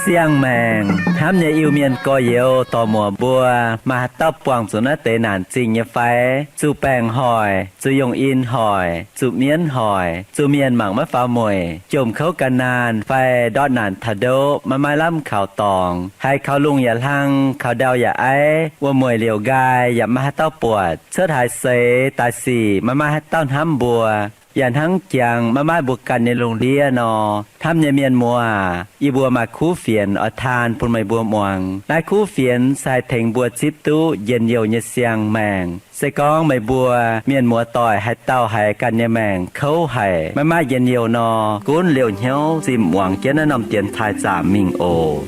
Siang-maengc hnamv nyei Iu-Mienh gorx-youz dorc-muoc mbuo, maaih haaix dauh buangh zuqc naaiv deix naanc zingh nyei fai? Zuqc baengc hoic, zuqc yungh in hoic, zuqc mienv hoic, zuqc mienh mangc maiv faaux mueic, jomc kouv gan naanh fai ndortv naanc taux ndoqv maiv maaih lamh kaux dorngx, haiz kaux lungh yaac hlang, kaux ndau yaac aiv, wuom-mueic liouc nqaai yaac maiv maaih haaix dauh buatc, cuotv haaix seix daaih sic maiv maaih haaix dauh hnamv mbuo, yaac hnangv jangx maiv maaih mbuo ganh nyei lungh ndiev nor, hnamv nyei mienh muoz aac, yie mbuo maaih kuv fienx oix taan bun meih mbuo muangx. Naaiv kuv fienx se haih tengx mbuo zipv duqv njien-youh nyei siang-maengc. Se gorngv meih mbuo mienh muoz-doic haaix dauh haiz ganh nyei maengc kouv haic, maiv maaih njien-youh nor, gunv liouh hnyouv zinh muangx jienv naaiv norm dienx taaih zaamc mingh oc.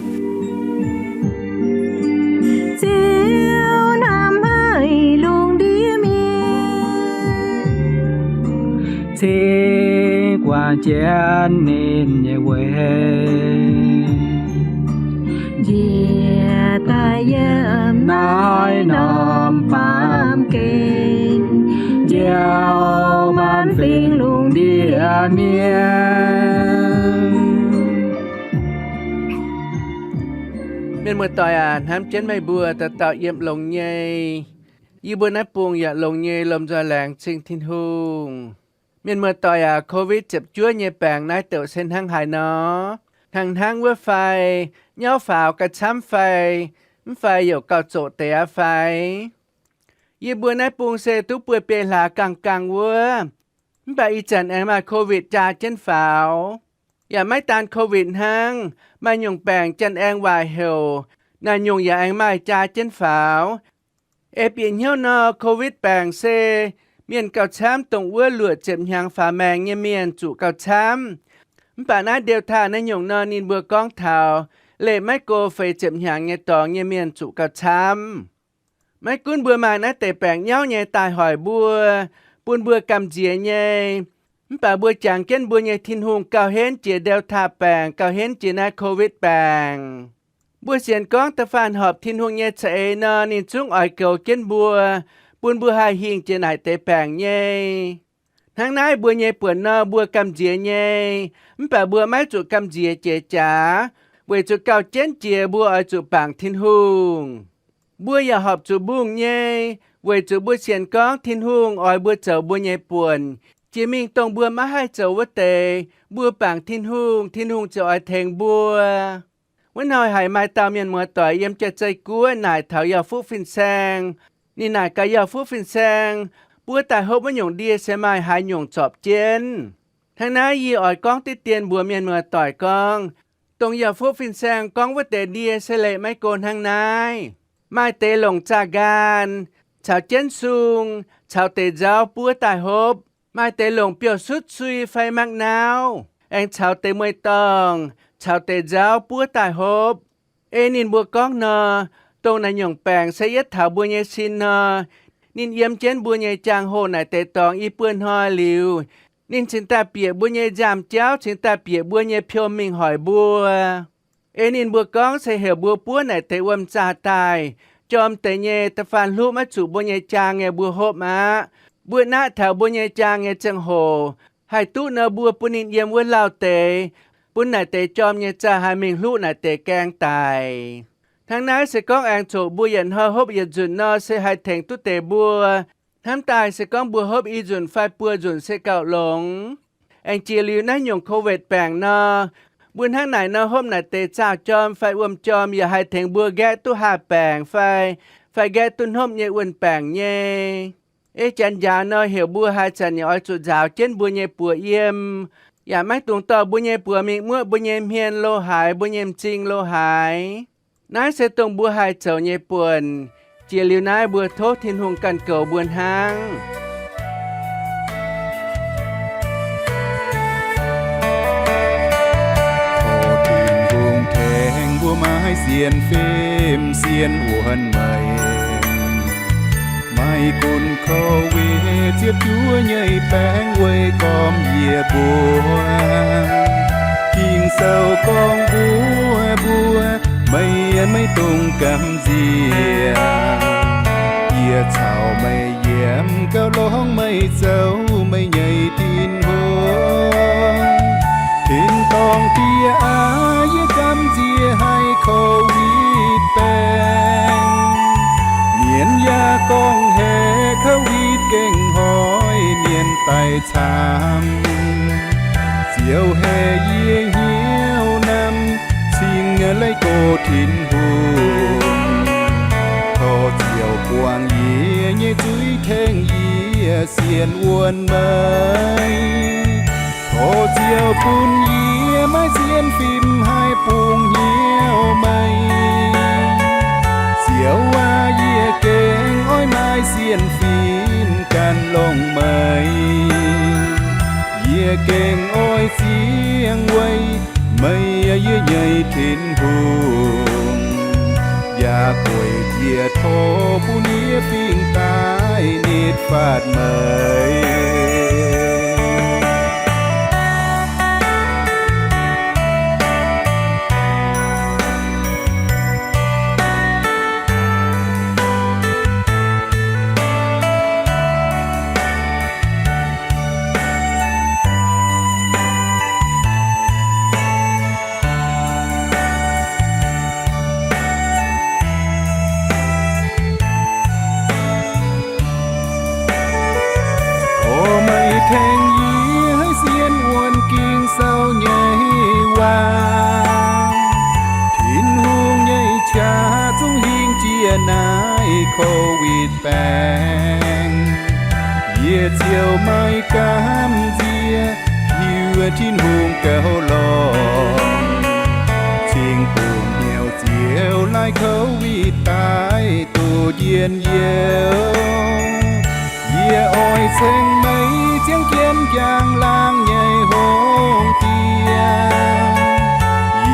Ziouv hnamv haic lungh ndiev mienh, cingx guangc jienv ninh nyei weic, njiec daaih yiem naaiv norm baamh gen, njoux maanc fingx lungh ndiev mienh. Mienh muoz-doic aac, hnamv jienv meih mbuo dauh dauh yiem longx nyei. Yie mbuo naaiv bung yaac longx nyei, lomh nzoih laengz zingh Tin-Hungh. Mienh muoz-doic aac, COVID ziepc juov nyei baengc naaiv douc se hnangv haaix nor? Hnangv hnangv wuov fai? Nyauv faaux gauh camv fai? Mv fai youc gauh zoqc deix aqv fai? Yie mbuo naaiv bung se duqv buo biei hlaax gangh gangh wuov, mv baac ih zanc aengx maaih COVID jaa jienv faaux. Yaac maiv daan COVID hnangv, maaih nyungc baengc janx-aengx waaic heuc naaic nyungc yaac aengx maaih jaa jienv faaux. Ei bieqc hnyouv nor, COVID baengc se mienh gauh camv dongh wuov luoqc ziepc hnyangx faaux maengx nyei mienh zuqc gauh camv. Mv baac naaiv Delta naaiv nyungc nor, ninh mbuo gorngv taux leih maiv go feix ziepc hnyangx nyei dorngx nyei mienh zuqc gauh camv. Maiv gunv mbuo maaih naaiv deix baengc nyauv nyei daaih hoic mbuo, bun mbuo gamh nziex nyei, mv baac mbuo jangx jienv mbuo nyei Tin-Hungh gauh henv jiex Delta baengc, gauh henv jiex naaiv COVID baengc. Mbuo sienx gorngv da'faanh horpc Tin-Hungh nyei za'eix nor, ninh zungv oix goux jienv mbuo, bun mbuo haih hingh jiex naaic deix baengc nyei. Hnangv naaiv mbuo nyei buonc nor, mbuo gamh nziex nyei, mv baac mbuo maiv zuqc gamh nziex jiex jaax, weic zuqc gauh jienv jiex mbuo oix zuqc bangc Tin-Hungh. Mbuo yaac horpc zuqc mbungh nyei, weic zuqc mbuo sienx gorngv Tin-Hungh oix mbuo zoux mbuo nyei buonc. Jiex mingh dongh mbuo maiv haih zoux wuov deix, mbuo bangc Tin-Hungh, Tin-Hungh ziouc oix tengx mbuo. Wuov hnoi haiz maaih dauh mienh muoz-doic yiem Jai-Zei Guoqv naaic taux Yauh Fuqv Fin-Saeng. Ninh naaic gaax Yauh Fuqv Fin-Saeng, buov daaih hopv wuov nyungc ndie se maaih haaix nyungc zorpc jienv. Hnangv naaiv yie oix gorngv diqv dien mbuox mienh muoz-doic gorngv, dongh Yauh Fuqv Fin-Saeng gorngv wuov deix ndie se leih maiv go hnangv naaiv. Maaih deix longc zaah-nqaanh caux jienv sung caux deix nzauv buov daaih hopv. Maaih deix longc biouv-sutv sui fai makv nauv, aengx caux deix mueiz-dorngh caux deix nzauv buov daaih hopv. Ei ninh mbuo gorngv nor, dongh naaiv nyungc baengc se yietv taux mbuo nyei sin nor, ninh yiem jienv mbuo nyei jaang-hoh naaic deix dorngx i buo hnoi liuz, ninh cingx daaih bieqc mbuo nyei nziaamv-jauv, cingx daaih bieqc mbuo nyei piom mingh hoic mbuo. Ei ninh mbuo gorngv se heuc mbuo buov naaic deix wuom-zaah daaih, jorm deix nyei da'faanh hluqv maiv zuqc mbuo nyei jaang nyei mbuo hopv aqv. Mbuo naqv taux mbuo nyei jaang nyei ziangh hoc, haih duqv nor mbuo bun ninh yiem wuov lauh deix, bun naaic deix jorm nyei zaah haih mingh hluqv naaic deix gaeng daic. Hnangv naaiv se gorngv aengx coqv mbuo yietc hnoi hopv yietc nzunc nor se haih tengx duqv deix mbuo. Hnamv daaih se gorngv mbuo hopv i nzunc fai buo nzunc se gauh longx. Aengx jiex liuz naaiv nyungc COVID baengc nor, mbuo hnangv naaic nor hopv naaic deix zaah jorm fai wuom jorm yaac haih tengx mbuo nqaeqv duqv haah baengc fai, fai nqaeqv duqv hnopv nyei wuon-baengc nyei. Ei janx njaaux nor heuc mbuo haaix zanc yaac oix zuqc nzaaux jienv mbuo nyei buoz yiem, yaac maiv dungx dorh mbuo nyei buoz mingh muoqv mbuo nyei hmien lo haaix, mbuo nyei m'zing lo haaix. Naaiv se dongh mbuo haih zoux nyei buonc. Jiex liuz naaiv mbuo tov Tin-Hungh ganh goux mbuo hnangv. Tov Tin-Hungh tengx mbuo maiv sienx fim sienx wuonh meix. Maiv gunv COVID ziepc juov nyei baengc weic gormx yie mbuo. Ging-Sou gorngv mbuo gamh nziex. Yie caux meih yiem gauh longx, meih zoux meih nyei Tin-Hungh. Tin-dorngh Diex aac, yie gamh nziex haiz Covid baeng. Mienh yaac gorngv hec Covid gengh hnoi mienh daic camv. Ziouv haiz yie hnyouv namx cing leiz gox Tin-Hungh. Tov Ziouv buangh yie nyei zuiz, tengx yie sienx wuonx meih. Tov Ziouv bun yie maiv sienx fim haih bungx hnyouv meih. Ziouv aac, yie gengh oix maaih sienx fim gan longx meih. Yie gengh oix ziangh weic meih, yie nyei Tin-Hungh. Yaac gueic jiez tov bun yie fingx daaih nitv faatv meih. Tov meih tengx yie haiz sienx wuonx Ging-Sou nyei waac. Tin-Hungh nyei qaqv zungv hingh jiex naaiv Covid baeng. Yie ziouc maaih gamh nziex hiuv Tin-Hungh gauh longx, cingx bungx hnyouv Ziouv laih Covid daaih duqv njien-youh. Yie oix ceng meih ziangh jienv njang-laangc nyei hungh diex.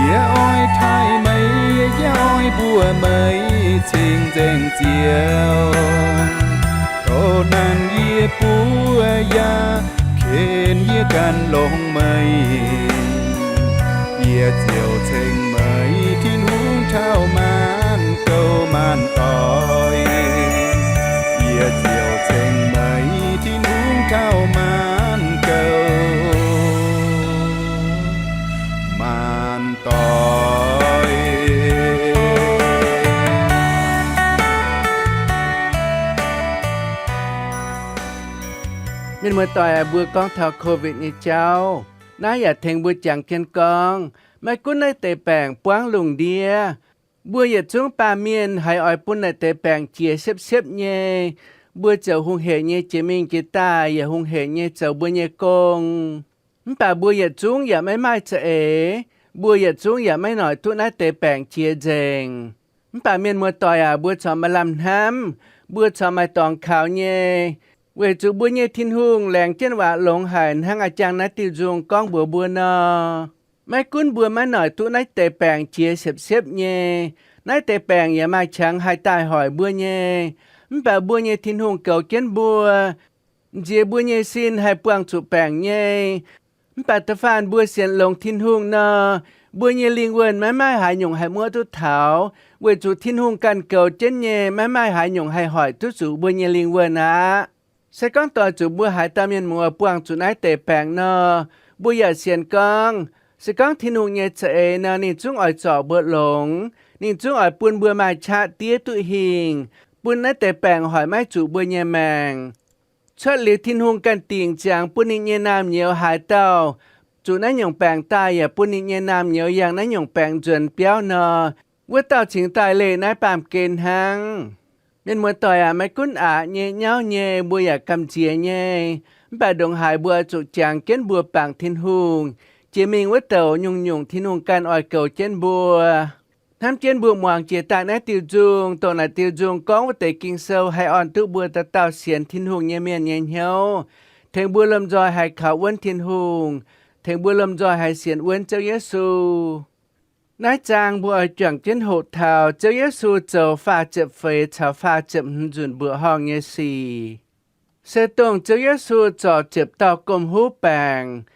Yie oix taaih meih, yie oix mbuox meih cing-nzengc Ziouv. Tov nanc yie buov yaac ken yie gan longx meih. Yie ziouc ceng meih Tin-Hungh taux maanc gouv maanc doic. Yie ziouc ceng meih Tin-Hungh taux maanc gouv maanc doic. Mienh muoz-doic aac, mbuo gorngv taux Covid nyei jauv, naaiv yaac tengx mbuo jangx jienv gorngv, maiv gunv naaiv deix baengc buangv lungh ndiev, mbuo yietc zungv baamh mienh haiz oix bun naaiv deix baengc jiex siepv-siepv nyei. Mbuo ziouc hungh hec nyei jiex mingh jiex daaih, yaac hungh hec nyei zoux mbuo nyei gong. Mv baac mbuo yietc zungv yaac maiv maaih za'eix, mbuo yietc zungv yaac maiv noic duqv naaiv deix baengc jiex nzengc. Mv baac mienh muoz-doic aac, mbuo corc maaih lamh hnamv, mbuo corc maaih dorngx kaux nyei, weic zuqc mbuo nyei Tin-Hungh laengz jienv waac longx haic hnangv a'jangv naaiv diuh nzung gorngv mbuox mbuo nor. Maiv gunv mbuo maiv noic duqv naaiv deix baengc jiex siepv-siepv nyei, naaiv deix baengc yaac maaih qangx haih daaih hoic mbuo nyei, mv baac mbuo nyei Tin-Hungh goux jienv mbuo, nziex mbuo nyei sin haih buangh zuqc baengc nyei. Mv baac da'faanh mbuo sienx longx Tin-Hungh nor, mbuo nyei lingh wuonh maiv maaih haaix nyungc haih muoqv duqv taux, weic zuqc Tin-Hungh ganh goux jienv nyei, maiv maaih haaix nyungc haih hoic duqv zuqc mbuo nyei lingh wuonh aqv. Se gorngv doix zuqc mbuo haaix dauh mienh muoz buangh zuqc naaiv deix baengc nor, mbuo yaac sienx gorngv, se gorngv Tin-Hungh nyei za'eix nor, ninh zungv oix zorc mbuo longx, ninh zungv oix bun mbuo maaih qaqv diev duqv hingh, bun naaiv deix baengc hoic maiv zuqc mbuo nyei maengc. Cuotv liuz Tin-Hungh ganh dingc ziangx bun ninh nyei naamh nyouz haaix dauh zuqc naaiv nyungc baengc daaih yaac bun ninh nyei naamh nyouz yangh naaiv nyungc baengc nzuonx biauv nor, wuov dauh cingx daaih leih naaiv baamh gen hnangv. Mienh muoz-doic aac, maiv gunv aqc nyei nyauv nyei, mbuo yaac gamh nziex nyei. Mv baac ndongc haaix mbuo oix zuqc jangx jienv mbuo bangc Tin-Hungh, jiex mingh wuov douc nyungc-nyungc Tin-Hungh ganh oix goux jienv mbuo. Hnamv jienv mbuo muangx jiex daaih naaiv diuh nzung, dongh naaic diuh nzung gorngv wuov deix Ging-Sou haih orn duqv mbuo dauh dauh sienx Tin-Hungh nyei mienh nyei hnyouv, tengx mbuo lomh nzoih haih kaux wuonv Tin-Hungh, tengx mbuo lomh nzoih haih sienx wuonv Ziouv Yesu. Naaiv zaang mbuo oix juangc jienv hoqc taux Ziouv Yesu zoux faah ziepc feix caux faah ziepc hmz nzunc mbuoqc horngh nyei sic. Se dongh Ziouv Yesu zorc ziepc dauh gomh huv baengc,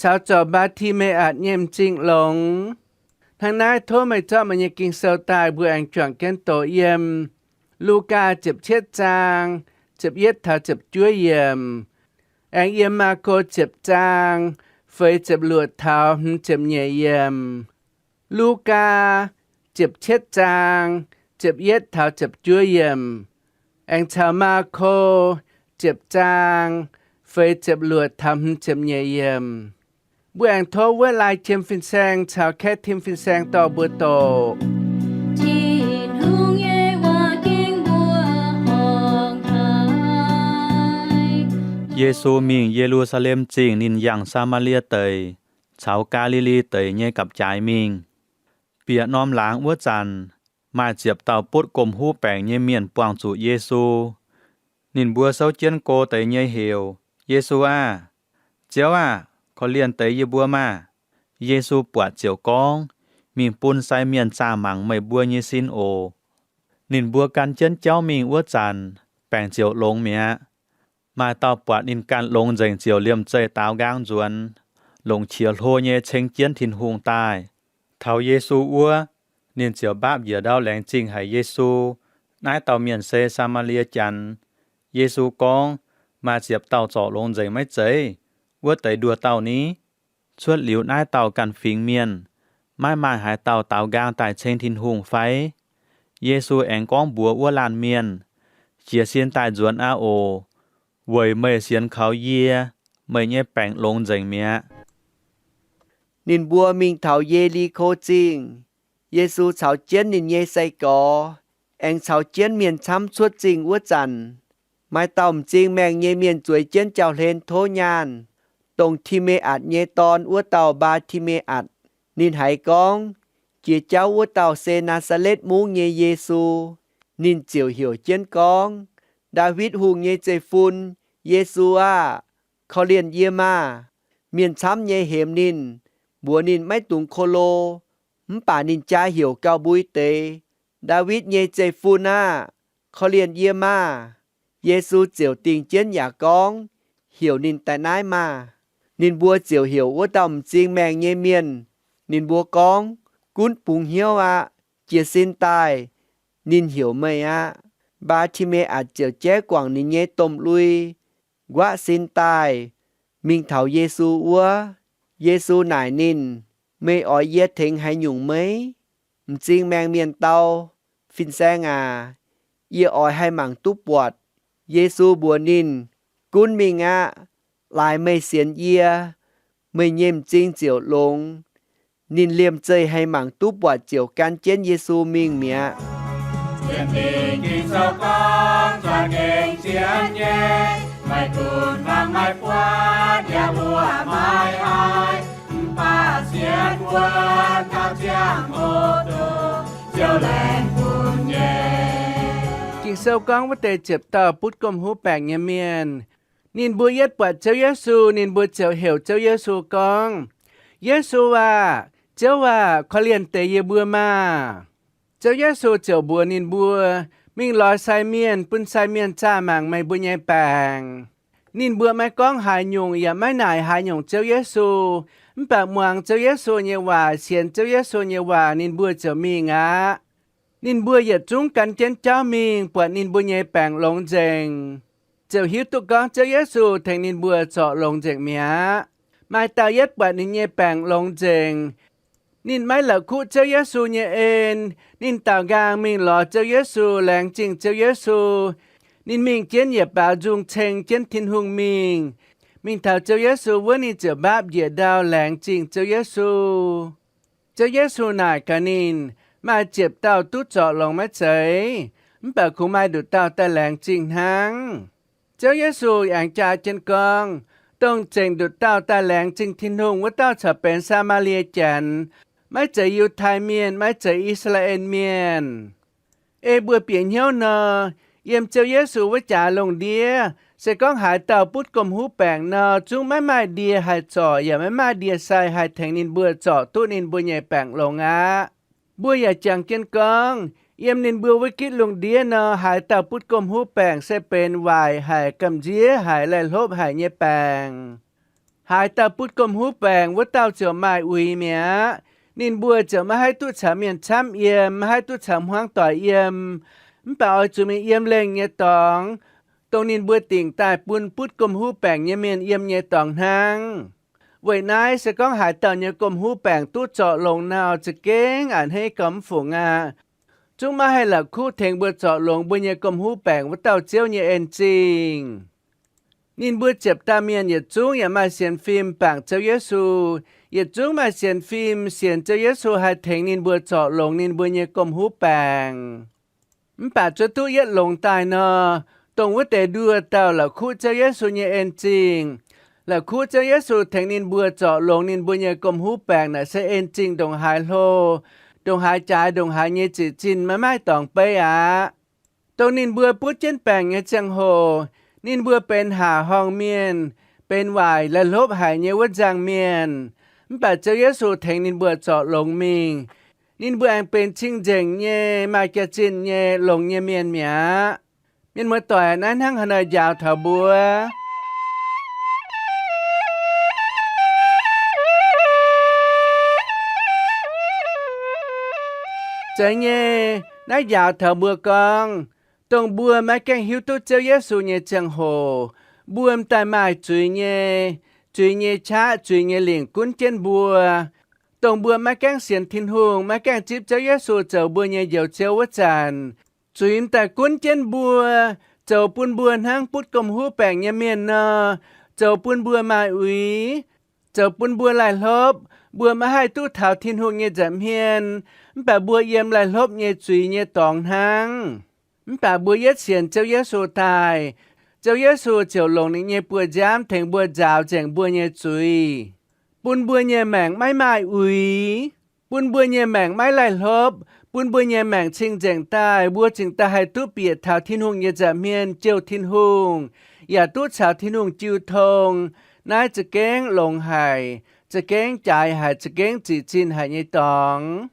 caux zorc Mbaa^ti^me^atc nyei m'zing longx. Hnangv naaiv tov meih zorqv meih nyei Ging-Sou daaih, mbuo aengx juangc jienv doqc yiem Lugaa ziepc cietv zaang ziepc yietv taux ziepc juov yiemc, aengx yiem Maako ziepc zaang feix ziepc luoqc taux hmz ziepc nyeic yiemc. Lugaa ziepc cietv zaang ziepc yietv taux ziepc juov yiemc, aengx caux Maako ziepc zaang feix ziepc luoqc taux hmz ziepc nyeic yiemc. Mbuo aengx tov wuov lai qiem fin-saeng caux kaeqv tim fin-saeng dorh mbuo doqc. Tin-Hungh nyei waac ging mbuo horngc haic. Yesu mingh Ye^lu^saa^lem Zingh, ninh yangh Saa^maa^lie deic caux Gaa^li^li deic nyei gapv-jaaix mingh. Bieqc norm laangz wuov zanc, maaih ziepc dauh butv gomh huv baengc nyei mienh buangh zuqc Yesu. Ninh mbuo souv jienv go deix nyei heuc, Yesu aah! Ziouv aah! Korv-lienh deix yie mbuo maah! Yesu buatc ziouc gorngv, Mingh bun sai mienh zaah mangc meih mbuo nyei sin oc. Ninh mbuo gan jienv jauv mingh wuov zanc, baengc ziouc longx mi'aqv. Maaih dauh buatc ninh ganh longx nzengc ziouc liemh zeih daaux nqaang nzuonx, longc qiex hlo nyei ceng jienv Tin-Hungh daaih. Taux Yesu wuov, ninh ziouc mbaapv njiec ndau laengz zingh haic Yesu. Naaiv dauh mienh se Saa^maa^lie Janx. Yesu gorngv, Maaih ziepc dauh zorc longx nzengc maiv zeiz? Wuov deix nduoh dauh ni? Cuotv liuz naaiv dauh ganh fingx mienh, maiv maaih haaix dauh daaux nqaang daaih ceng Tin-Hungh fai? Yesu aengx gorngv mbuox wuov laanh mienh, Jiez sin daaih nzuonx aqv oc. Weic meih sienx kaux yie, meih nyei baengc longx nzengc mi'aqv. Ninh mbuo mingh taux Ye^li^ko Zingh. Yesu caux jienv ninh nyei sai-gorx aengx caux jienv mienh camv cuotv zingh wuov zanc, maaih dauh m'zing maengh nyei mienh zueiz jienv jauv-hlen tov nyaanh, dongh Ti^me^atc nyei dorn wuov dauh Mbaa^ti^me^atc. Ninh haiz gorngv, Jiex jauv wuov dauh se Naa^saa^letv Mungv nyei Yesu. Ninh ziouc heuc jienv gorngv, Ndaawitv Hungh nyei zeiv-fun, Yesu aah! Korv-lienh yie maah! Mienh camv nyei hemx ninh, mbuox ninh maiv dungx ko lo. Mv baac ninh jaa heuc gauh mbui deix, Ndaawitv nyei zeiv-fun aah! Korv-lienh yie maah! Yesu ziouc dingh jienv yaac gorngv, Heuc ninh daaih naaiv maah! Ninh mbuo ziouc heuc wuov dauh m'zing maengh nyei mienh. Ninh mbuo gorngv, Gunv bungx hnyouv aqv. Jiez sin daaih. Ninh heuc meih aqv. Mbaa^ti^me^atc ziouc jaiv guangc ninh nyei domh lui, nquaqv sin daaih, mingh taux Yesu wuov. Yesu naaic ninh, Meih oix yie tengx haaix nyungc meiv? M'zing maengh mienh dau, Fin-saeng aac, yie oix haih mangc duqv buatc. Yesu mbuox ninh, Gunv mingh aqv. Laaix meih sienx yie, meih nyei m'zing ziouc longx. Ninh liemh zeih haih mangc duqv buatc ziouc gan jienv Yesu mingh mi'aqv. Sienx Ging-Sou gorngv, Zuangx gengh sienx nyei, maiv gunv fangx maiv buatc, yaac mbuo maiv haih, mv baac sienx wuov taux ziangh hoc dongh Ziouv laengz bun nyei. Ging-Sou gorngv wuov deix ziepc dauh butv gomh huv baengc nyei mienh, ninh mbuo yietv buatc Ziouv Yesu, ninh mbuo ziouc heuc Ziouv Yesu gorngv, Yesu aah! Ziouv aah! Korv-lienh deix yie mbuo maah! Ziouv Yesu ziouc mbuox ninh mbuo, Mingh lorz sai mienh, bun sai mienh zaah mangc meih mbuo nyei baengc. Ninh mbuo maiv gorngv haaix nyungc yaac maiv naaic haaix nyungc Ziouv Yesu, mv baac muangx Ziouv Yesu nyei waac, sienx Ziouv Yesu nyei waac, ninh mbuo ziouc mingh aqv. Ninh mbuo yietc zungv gan jienv jauv mingh buatc ninh mbuo nyei baengc longx nzengc, ziouc hiuv duqv gorngv Ziouv Yesu tengx ninh mbuo zorc longx nzengc mi'aqv. Maaih dauh yietv buatc ninh nyei baengc longx nzengc, ninh maiv la'kuqv Ziouv Yesu nyei en. Ninh daaux nqaang mingh lorz Ziouv Yesu, laengz zingh Ziouv Yesu. Ninh mingh jienv yietc baaux nzung ceng jienv Tin-Hungh mingh, mingh taux Ziouv Yesu wuov, ninh ziouc mbaapv njiec ndau laengz zingh Ziouv Yesu. Ziouv Yesu naaic gaax ninh, Maaih ziepc dauh duqv zorc longx maiv zeiz? Mv baac kungx maaih nduqc dauh daaih laengz zingh hnangv. Ziouv Yesu aengx jaa jienv gorngv, Dongh zengc nduqc dauh daaih laengz zingh Tin-Hungh wuov dauh corc benx Saa^maa^lie Janx, maiv zeiz Yiutai Mienh, maiv zeiz I^saa^laa^en Mienh. Ei mbuo bieqc hnyouv nor, yiem Ziouv Yesu wuov jaax lungh ndiev, se gorngv haaix dauh butv gomh huv baengc nor, zungv maiv maaih ndie haih zorc yaac maiv maaih ndie-sai haih tengx ninh mbuo zorc duqv ninh mbuo nyei baengc longx aqv. Mbuo yaac jangx jienv gorngv, yiem ninh mbuo wuov gitv lungh ndiev nor, haaix dauh butv gomh huv baengc se benx waaic haic, gamh nziev haic, laih hlopv haic nyei baengc. Haaix dauh butv gomh huv baengc, wuov dauh ziouc maaih uix mi'aqv. Ninh mbuo ziouc maiv haih duqv caux mienh camv yiem, maiv haih duqv caux hmuangv doic yiem. Mv baac oix zuqc mingh yiem lengh nyei dorngx, dongh ninh mbuo dingc daaih bun butv gomh huv baengc nyei mienh yiem nyei dorngx hnangv. Weic naaiv se gorngv haaix dauh nyei gomh huv baengc duqv zorc longx nor, za'gengh a'hneiv gauh mv fungc aqv. Zungv maiv haih la'kuqv tengx mbuo zorc longx mbuo nyei gomh huv baengc wuov dauh Ziouv nyei en zingh. Ninh mbuo ziepc dauh mienh yietc zungv yaac maaih sienx fim bangc Ziouv Yesu. Yietc zungv maaih sienx fim sienx Ziouv Yesu haih tengx ninh mbuo zorc longx ninh mbuo nyei gomh huv baengc. Mv baac zuov duqv yietv longx daaih nor, dongh wuov deix nduoh dauh la'kuqv Ziouv Yesu nyei en zingh, la'kuqv Ziouv Yesu tengx ninh mbuo zorc longx ninh mbuo nyei gomh huv baengc naaic se en zingh ndongc haaix hlo, ndongc haaix jaaix, ndongc haaix nyei ziqc zinh maiv maaih dorngx beiv aqv. Dongh ninh mbuo butv jienv baengc nyei ziangh hoc, ninh mbuo benx haac horngh mienh, benx waaic laih hlopv haic nyei wuov nzangc mienh. Mv baac Ziouv Yesu tengx ninh mbuo zorc longx mingh. Ninh mbuo aengx benx cing-nzengc nyei, maaih jaax-zinh nyei, longx nyei mienh mi'aqv. Mienh muoz-doic, naaiv hnangv haaix nor njaaux taux mbuo? Zeiz nyei, naaiv njaaux taux mbuo gorngv, dongh mbuo maiv gaengh hiuv duqv Ziouv Yesu nyei ziangh hoc, mbuo m'daaih maaih zuiz nyei, zuiz nyei qaqv, zuiz nyei lingc gunv jienv mbuo. Dongh mbuo maiv gaengh sienx Tin-Hungh, maiv gaengh zipv Ziouv Yesu zoux mbuo nyei Njoux Ziouv wuov zanc, zuiz m'daaih gunv jienv mbuo, zoux bun mbuo hnangv butv gomh huv baengc nyei mienh nor, zoux bun mbuo maaih uix, zoux bun mbuo laih hlopv, mbuo maiv haih duqv taux Tin-Hungh nyei nza'hmien, mv baac mbuo yiem laih hlopv nyei zuiz nyei dorngx hnangv. Mv baac mbuo yietv sienx Ziouv Yesu daaih, Ziouv Yesu ziouc longc ninh nyei buoz-nziaamv tengx mbuo nzaaux nzengc mbuo nyei zuiz, bun mbuo nyei maengc maiv maaih uix, bun mbuo nyei maengc maiv laih hlopv, bun mbuo nyei maengc cing-nzengc daaih, mbuo cingx daaih haih duqv bieqc taux Tin-Hungh nyei nza'hmien jouh Tin-Hungh, yaac duqv caux Tin-Hungh jiu tong. Naaiv za'gengh longx haic, za'gengh jaaix haic, za'gengh ziqc zinh haic nyei dorngx.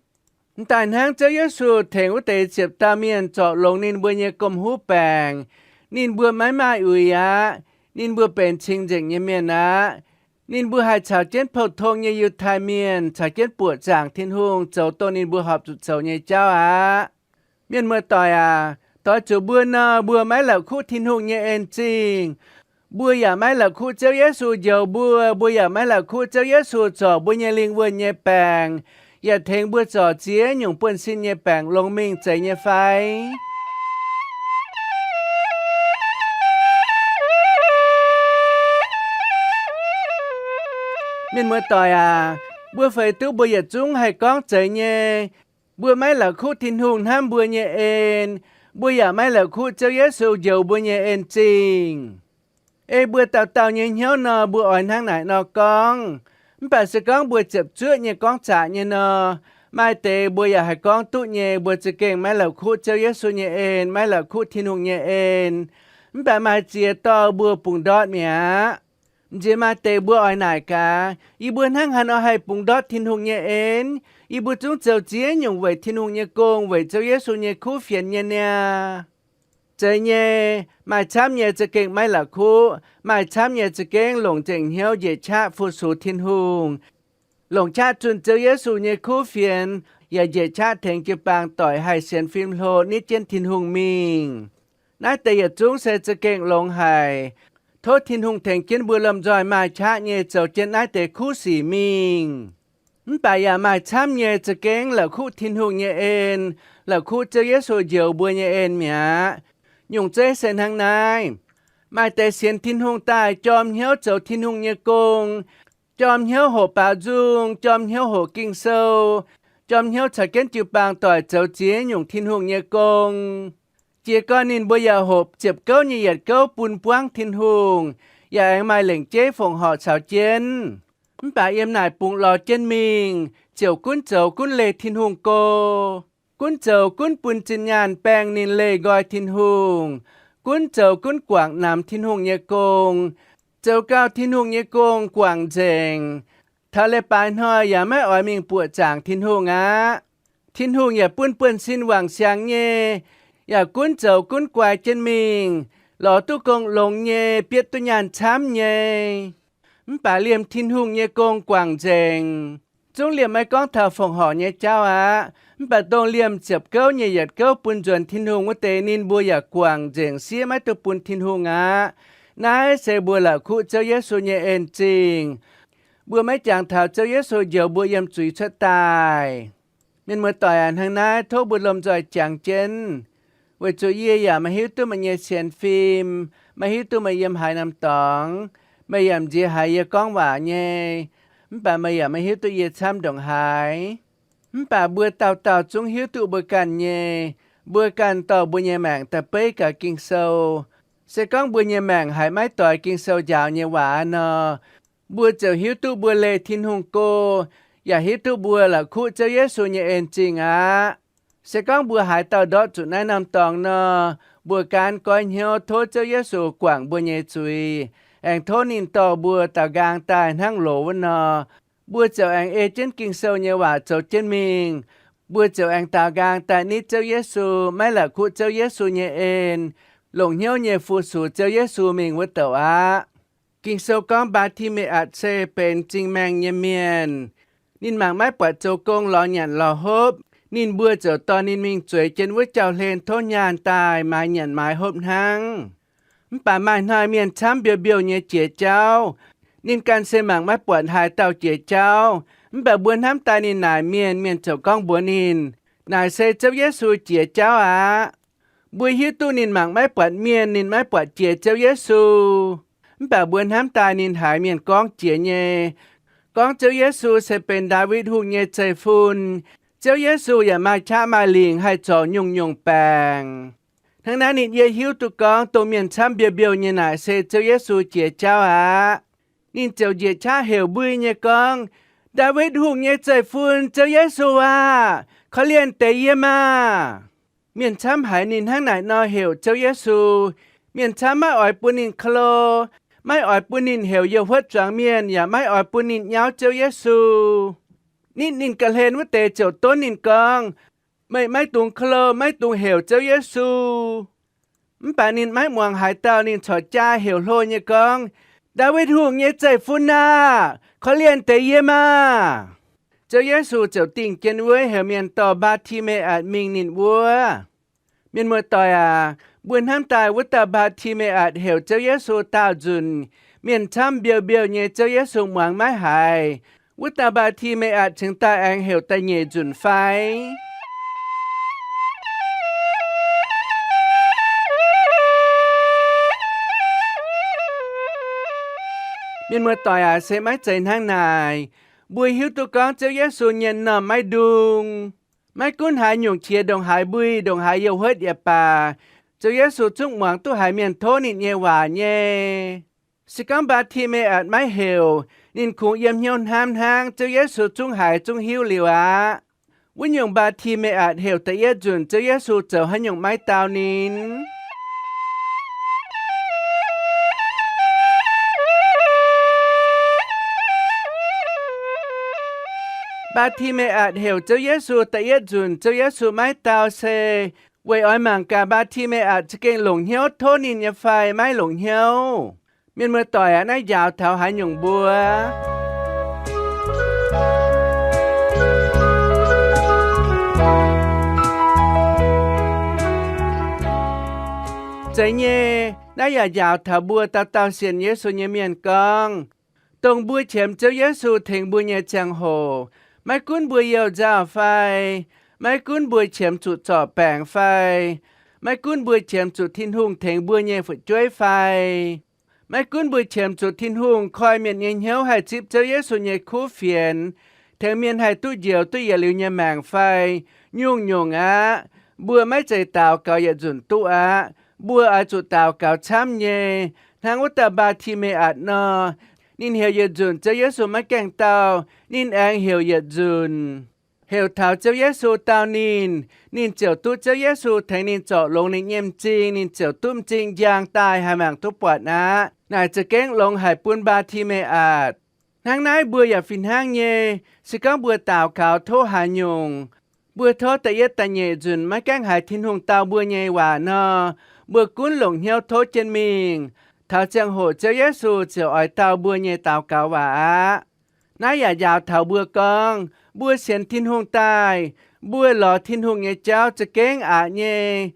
M'daaih hnangv Ziouv Yesu tengx wuov deix ziepc dauh mienh zorc longx ninh mbuo nyei gomh huv baengc, ninh mbuo maiv maaih uix aqv. Ninh mbuo benx cing-nzengc nyei mienh aqv. Ninh mbuo haih caux jienv pou-tong nyei Yiutai Mienh, caux jienv buoqc zaangc Tin-Hungh zoux dongh ninh mbuo horpc zuqc zoux nyei jauv aqv. Mienh muoz-doic aac, doix zuqc mbuo nor, mbuo maiv la'kuqv Tin-Hungh nyei en zingh. Mbuo yaac maiv la'kuqv Ziouv Yesu njoux mbuo, mbuo yaac maiv la'kuqv Ziouv Yesu zorc mbuo nyei lingh wuonh nyei baengc, yaac tengx mbuo zorc ziex nyungc buonv-sin nyei baengc longx mingh, zeiz nyei fai? Mienh muoz-doic aac, mbuo feix duqv mbuo yietc zungv haih gorngv zeiz nyei, mbuo maiv la'kuqv Tin-Hungh hnamv mbuo nyei en, mbuo yaac maiv la'kuqv Ziouv Yesu njoux mbuo nyei en zingh. Ei mbuo dauh dauh nyei hnyouv nor, mbuo oix hnangv naaic nor gorngv. Mv baac se gorngv mbuo ziepc zuoqv nyei gorngv zaqc nyei nor, maaih deix mbuo yaac haih gorngv duqv nyei, mbuo za'gengh maiv la'kuqv Ziouv Yesu nyei en, maiv la'kuqv Tin-Hungh nyei en. Mv baac maaih ziex dorh mbuo bungx ndortv mi'aqv. M'nziex maaih deix mbuo oix naaic gaax, yie mbuo hnangv haaix nor haih bungx ndortv Tin-Hungh nyei en? Yie mbuo zungv zoux ziex nyungc weic Tin-Hungh nyei gong, weic Ziouv Yesu nyei kuv fienx nyei niaa. Zeiz nyei, maaih camv nyei za'gengh maiv la'kuqv, maaih camv nyei za'gengh longc nzengc hnyouv njiec qaqv fu-sux Tin-Hungh, longc qaqv zunh Ziouv Yesu nyei kuv fienx, yaac njiec qaqv tengx jiu-baang doic haih sienx fim hlo nitv jienv Tin-Hungh mingh. Naaiv deix yietc zungv se za'gengh longx haic. Tov Tin-Hungh tengx jienv mbuo lomh nzoih maaih qaqv nyei zoux jienv naaiv deix kuv sic mingh. Mv baac yaac maaih camv nyei za'gengh la'kuqv Tin-Hungh nyei en, la'kuqv Ziouv Yesu njoux mbuo nyei en mi'aqv. Nyungc zeiv se hnangv naaiv. Maaih deix sienx Tin-Hungh daaih jorm hnyouv zoux Tin-Hungh nyei gong, jorm hnyouv hoqc baaux nzung, jorm hnyouv hoqc Ging-Sou, jorm hnyouv caux jienv jiu-baang doic zoux ziex nyungc Tin-Hungh nyei gong. Jiez gorn ninh mbuo yaac hoqc ziepc gouv nyei yietc gouv bun buangv Tin-Hungh, yaac aengx maaih lengc jeiv fongc horc caux jienv. Mv baac yiem naaic bungx lorz jienv mingh, ziouc gunv zoux gunv leih Tin-Hungh go. Gunv zoux gunv bun zinh nyaanh baeng ninh leih nqoi Tin-Hungh. Gunv zoux gunv guangc namx Tin-Hungh nyei gong, zoux gau Tin-Hungh nyei gong guangc nzengc. Taux leiz-baaix hnoi yaac maiv oix mingh buoqc zaangc Tin-Hungh aqv. Tin-Hungh yaac bun buonv-sin wangc siangx nyei, yaac gunv zoux gunv guai jienv mingh, lorz duqv gong longx nyei, bietv duqv nyaanh camv nyei. Mv baac liemh Tin-Hungh nyei gong guangc nzengc. Zungv liemh maiv gorngv taux fongc horc nyei jauv aqv. Mv baac dongh liemh ziepc gouv nyei yietc gouv bun nzuonx Tin-Hungh wuov deix, ninh mbuo yaac guangc nzengc siev maiv duqv bun Tin-Hungh aqv. Naaiv se mbuo la'kuqv Ziouv Yesu nyei en-zingh. Mbuo maiv jangx taux Ziouv Yesu njoux mbuo yiem zuiz cuotv daaih. Mienh muoz-doic aac, hnangv naaiv tov mbuo lomh nzoih jangx jienv, weic zuqc yie yaac maiv hiuv duqv meih nyei sienx fim, maiv hiuv duqv meih yiem haaix norm dorngx, meih yaac m'nziex haiz yie gorngv waac nyei, mv baac meih yaac maiv hiuv duqv yie camv ndongc haaix. Mv baac mbuo dauh dauh zungv hiuv duqv mbuo ganh nyei. Mbuo ganh dorh mbuo nyei maengc daaih beiv gaax Ging-Sou. Se gorngv mbuo nyei maengc haiz maiv doix Ging-Sou njaaux nyei waac nor, mbuo ziouc hiuv duqv mbuo leih Tin-Hungh go, yaac hiuv duqv mbuo la'kuqv Ziouv Yesu nyei en-zingh aqv. Se gorngv mbuo haaix dauh ndortv zuqc naaiv norm dorngx nor, mbuo gaanv goiv hnyouv tov Ziouv Yesu guangc mbuo nyei zuiz, aengx tov ninh dorh mbuo daaux nqaang daaih hnangv loz wuov nor, mbuo ziouc aengx ei jienv Ging-Sou nyei waac zoux jienv mingh. Mbuo ziouc aengx daaux nqaang daaih nitv Ziouv Yesu, maiv la'kuqv Ziouv Yesu nyei en, longc hnyouv nyei fu-sux Ziouv Yesu mingh wuov douc aqv. Ging-Sou gorngv Mbaa^ti^me^atc se benx m'zing maengh nyei mienh. Ninh mangc maiv buatc zoux gong lorz nyanc lorz hopv. Ninh mbuo ziouc dorh ninh mingh zueiz jienv wuov jauv-hlen tov nyaanh daaih maaiz nyanc maaiz hopv hnangv. Mv baac maaih hnoi mienh camv mbiouh mbiouh nyei jiex jauv. Ninh ganh se mangc maiv buatc haaix dauh jiex jauv. Mv baac mbuo hnamv daaih ninh naaic mienh, mienh ziouc gorngv mbuox ninh, naaic se Ziouv Yesu jiex jauv aqv. Mbuo hiuv duqv ninh mangc maiv buatc mienh, ninh maiv buatc jiex Ziouv Yesu. Mv baac mbuo hnamv daaih ninh haiz mienh gorngv jiex nyei, gorngv Ziouv Yesu se benx Ndaawitv Hungh nyei zeiv-fun. Ziouv Yesu yaac maaih qaqv maaih lingc haih zorc nyungc-nyungc baengc. Hnangv naaiv ninh yie hiuv duqv gorngv dongh mienh camv mbiouh mbiouh nyei naaic se Ziouv Yesu jiex jauv aqv. Ninh ziouc njiec qaqv heuc mbui nyei gorngv, Ndaawitv Hungh nyei zeiv-fun, Ziouv Yesu aah! Korv-lienh deix yie maah! Mienh camv haiz ninh hnangv naaic nor heuc Ziouv Yesu, mienh camv maiv oix bun ninh klo, maiv oix bun ninh heuc youh huotv zuangx mienh, yaac maiv oix bun ninh nyauv Ziouv Yesu. Nitv ninh ga'hlen wuov deix ziouc donv ninh gorngv, Meih maiv dungx klo, maiv dungx heuc Ziouv Yesu. Mv baac ninh maiv muangx haaix dauh, ninh corc jaa heuc hlo nyei gorngv, Ndaawitv Hungh nyei zeiv-fun aah! Korv-lienh deix yie maah! Ziouv Yesu ziouc dingh jienv wuov heuc mienh dorh Mbaa^ti^me^atc mingh ninh wuov. Mienh muoz-doic aac, mbuo hnamv daaih wuov dauh Mbaa^ti^me^atc heuc Ziouv Yesu daauh nzunc, mienh camv mbiouh mbiouh nyei Ziouv Yesu muangx maiv haiz. Wuov dauh Mbaa^ti^me^atc cingx daaih aengx heuc da'nyeic nzunc fai? Mienh muoz-doic aac, se maiv zeiz hnangv naaic. Mbuo hiuv duqv gorngv Ziouv Yesu nyienh normh maiv ndung. Maiv gunv haaix nyungc qiex ndongc haaix mbui, ndongc haaix youh huotv yaac baac, Ziouv Yesu zungv muangx duqv haiz mienh tov ninh nyei waac nyei. Se gorngv Mbaa^ti^me^atc maiv heuc, ninh kungx yiem hnyouv hnamv hnangv, Ziouv Yesu zungv haiz zungv hiuv liuz aqv. Wuov nyungc Mbaa^ti^me^atc heuc da'yietv nzunc, Ziouv Yesu zoux haaix nyungc maiv dau ninh? Mbaa^ti^me^atc heuc Ziouv Yesu da'yietv nzunc, Ziouv Yesu maiv dau se weic oix mangc gaax Mbaa^ti^me^atc za'gengh longc hnyouv tov ninh nyei fai maiv longc hnyouv. Mienh muoz-doic aac, naaiv njaaux taux haaix nyungc mbuo? Zeiz nyei, naaiv yaac njaaux taux mbuo dauh dauh sienx Yesu nyei mienh gorngv, dongh mbuo qiemx Ziouv Yesu tengx mbuo nyei ziangh hoc, maiv gunv mbuo youh nzauh fai, maiv gunv mbuo qiemx zuqc zorc baengc fai, maiv gunv mbuo qiemx zuqc Tin-Hungh tengx mbuo nyei fu'jueiv fai, maiv gunv mbuo qiemx zuqc Tin-Hungh koi mienh nyei hnyouv haih zipv Ziouv Yesu nyei kuv fienx, tengx mienh haih duqv njoux duqv yietc liuz nyei maengc fai, nyungc-nyungc aqv. Mbuo maiv zeiz daux gaux yietc nzunc duqv aqv. Mbuo oix zuqc daux gaux camv nyei, hnangv wuov dauh Mbaa^ti^me^atc nor. Ninh heuc yietc nzunc, Ziouv Yesu maiv gaengh dau, ninh aengx heuc yietc nzunc. Heuc taux Ziouv Yesu dau ninh, ninh ziouc duqv Ziouv Yesu tengx ninh zorc longx ninh nyei m'zing, ninh ziouc duqv m'zing njang daaih haih mangc duqv buatc aqv. Naaic za'gengh longx haic bun Mbaa^ti^me^atc. Hnangv naaiv mbuo yaac fih hnangv nyei. Se gorngv mbuo daux gaux tov haaix nyungc, mbuo tov da'yietv da'nyeic nzunc maiv gaengh haiz Tin-Hungh dau mbuo nyei waac nor, mbuo gunv longc hnyouv tov jienv mingh. Taux ziangh hoc Ziouv Yesu ziouc oix dau mbuo nyei daux gaux waac aqv. Naaiv yaac njaaux taux mbuo gorngv, mbuo sienx Tin-Hungh daaih, mbuo lorz Tin-Hungh nyei jauv za'gengh aqc nyei.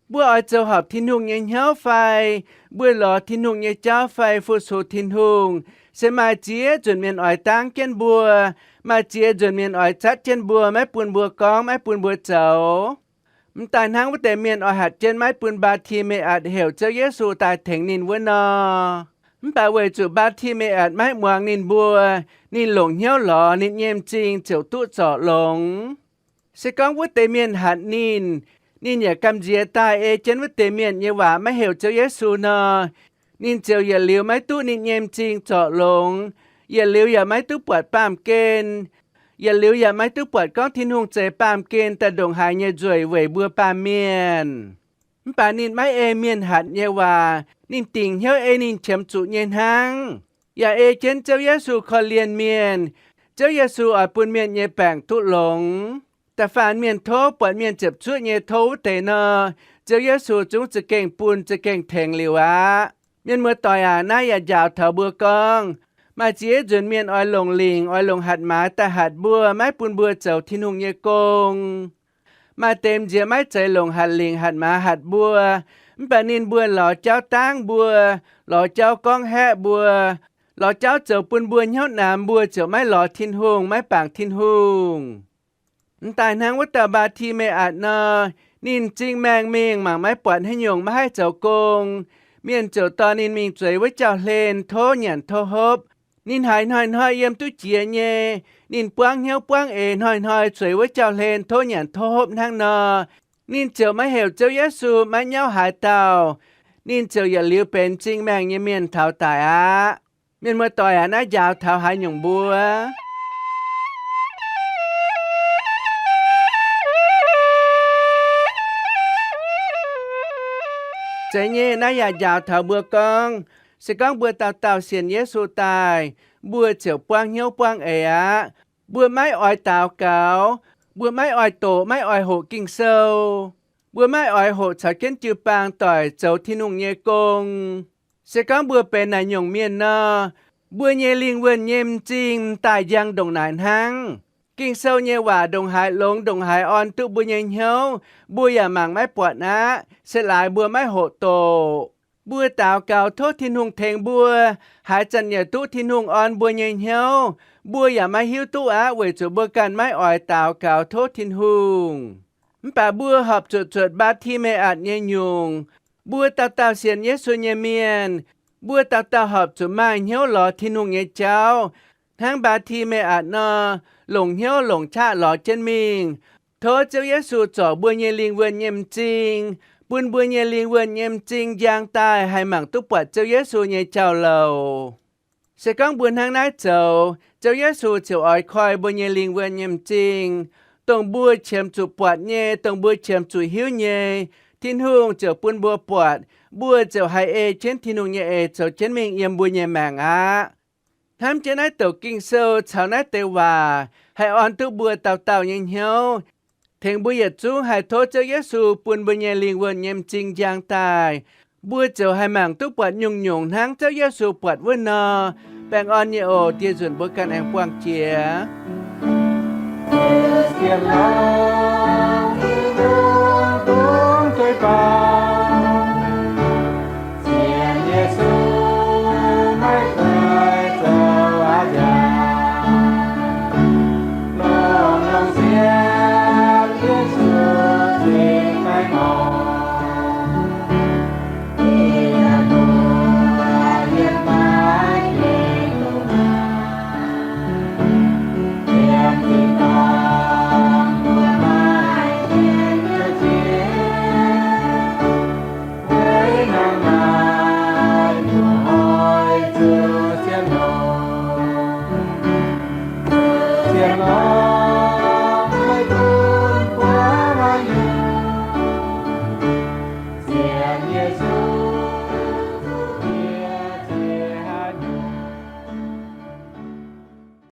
Mbuo oix zoux horpc Tin-Hungh nyei hnyouv fai, mbuo lorz Tin-Hungh nyei jauv fai fu-sux Tin-Hungh, se maaih ziex nzunc mienh oix dangv jienv mbuo, maaih ziex nzunc mienh oix zatv jienv mbuo, maiv bun mbuo gorngv, maiv bun mbuo zoux. Mv daaih hnangv wuov deix mienh oix hatc jienv maiv bun Mbaa^ti^me^atc heuc Ziouv Yesu daaih tengx ninh wuov nor. Mv baac weic zuqc Mbaa^ti^me^atc maiv muangx ninh mbuo, ninh longc hnyouv lorz, ninh nyei m'zing ziouc duqv zorc longx. Se gorngv wuov deix mienh hatc ninh, ninh yaac gamh nziex daaih ei jienv wuov deix mienh nyei waac maiv heuc Ziouv Yesu nor, ninh ziouc yietc liuz maiv duqv ninh nyei m'zing zorc longx, yietc liuz yaac maiv duqv buatc baamh gen, yietc liuz yaac maiv duqv buatc gorngv Tin-Hungh zeix baamh gen daaih ndongc haaix nyei nzueic weic mbuo baamh mienh. Mv baac ninh maiv ei mienh hatc nyei waac, ninh dingc hnyouv ei ninh qiemx zuqc nyei hnangv, yaac ei jienv Ziouv Yesu korv-lienh mienh. Ziouv Yesu oix bun mienh nyei baengc duqv longx. Da'faanh mienh tov buatc mienh ziepc zuoqv nyei tov wuov deix nor, Ziouv Yesu zungv za'gengh bun, za'gengh tengx liuz aqv. Mienh muoz-doic aac, naaiv yaac njaaux taux mbuo gorngv, maaih ziex nzunc mienh oix longc lingc, oix longc hatc maaz daaih hatc mbuo, maiv bun mbuo zoux Tin-Hungh nyei gong. Maaih deix m'nziex maiv zeiz longc hatc lingc hatc maaz hatc mbuo, mv baac ninh mbuo lorz jauv dangv mbuo, lorz jauv gorngv haeqv mbuo, lorz jauv zoux bun mbuo hnyouv namx, mbuo ziouc maiv lorz Tin-Hungh, maiv bangc Tin-Hungh. Mv daaih hnangv wuov dauh Mbaa^ti^me^atc nor, ninh m'zing maengh mingh mangc maiv buatc haaix nyungc, maiv haih zoux gong. Mienh ziouc dorh ninh mingh zueiz wuov jauv-hlen tov nyanc tov hopv. Ninh haiz hnoi-hnoi yiem duqv jiex nyei. Ninh buangv hnyouv buangv eix hnoi-hnoi zueiz wuov jauv-hlen tov nyanc tov hopv hnangv nor, ninh ziouc maiv heuc Ziouv Yesu, maiv nyauv haaix dauh. Ninh ziouc yietc liuz benx m'zing maengh nyei mienh taux daic aqv. Mienh muoz-doic aac, naaiv njaaux taux haaix nyungc mbuo? Zeiz nyei, naaiv yaac njaaux taux mbuo gorngv, se gorngv mbuo dauh dauh sienx Yesu daaih, mbuo ziouc buangv hnyouv buangv eix aqv. Mbuo maiv oix daux gaux, mbuo maiv oix doqc, maiv oix hoqc Ging-Sou. Mbuo maiv oix hoqc caux jienv jiu-baang doic zoux Tin-Hungh nyei gong. Se gorngv mbuo benx naaic nyungc mienh nor, mbuo nyei lingh wuonh nyei m'zing m'daaih njang ndongc naaic hnangv. Ging-Sou nyei waac ndongc haaix longx, ndongc haaix orn duqv mbuo nyei hnyouv, mbuo yaac mangc maiv buatc aqv, se laaix mbuo maiv hoqc doqc. Mbuo daux gaux tov Tin-Hungh tengx mbuo, haaix zanc yaac duqv Tin-Hungh orn mbuo nyei hnyouv, mbuo yaac maiv hiuv duqv aqv, weic zuqc mbuo ganh maiv oix daux gaux tov Tin-Hungh. Mv baac mbuo horpc zuqc zuotc Mbaa^ti^me^atc nyei nyungc. Mbuo dauh dauh sienx Yesu nyei mienh, mbuo dauh dauh horpc zuqc maaih hnyouv lorz Tin-Hungh nyei jauv, hnangv Mbaa^ti^me^atc nor, longc hnyouv longc qaqv lorz jienv mingh. Tov Ziouv Yesu zorc mbuo nyei lingh wuonh nyei m'zing, bun mbuo nyei lingh wuonh nyei m'zing njang daaih haih mangc duqv buatc Ziouv Yesu nyei jauv-louc. Se gorngv mbuo hnangv naaiv zoux, Ziouv Yesu ziouc oix koi mbuo nyei lingh wuonh nyei m'zing, dongh mbuo qiemx zuqc buatc nyei, dongh mbuo qiemx zuqc hiuv nyei, Tin-Hungh ziouc bun mbuo buatc, mbuo ziouc haih ei jienv Tin-Hungh nyei eix zoux jienv mingh yiem mbuo nyei maengc aqv. Hnamv jienv naaiv douc Ging-Sou caux naaiv deix waac haih orn duqv mbuo dauh dauh nyei hnyouv, tengx mbuo yietc zungv haih tov Ziouv Yesu bun mbuo nyei lingh wuonh nyei m'zing njang daaih, mbuo ziouc haih mangc duqv buatc nyungc-nyungc hnangv Ziouv Yesu buatc wuov nor. Baengh orn nyei oc. Dieh nzunc mbuo ganh aengx buangh jiex.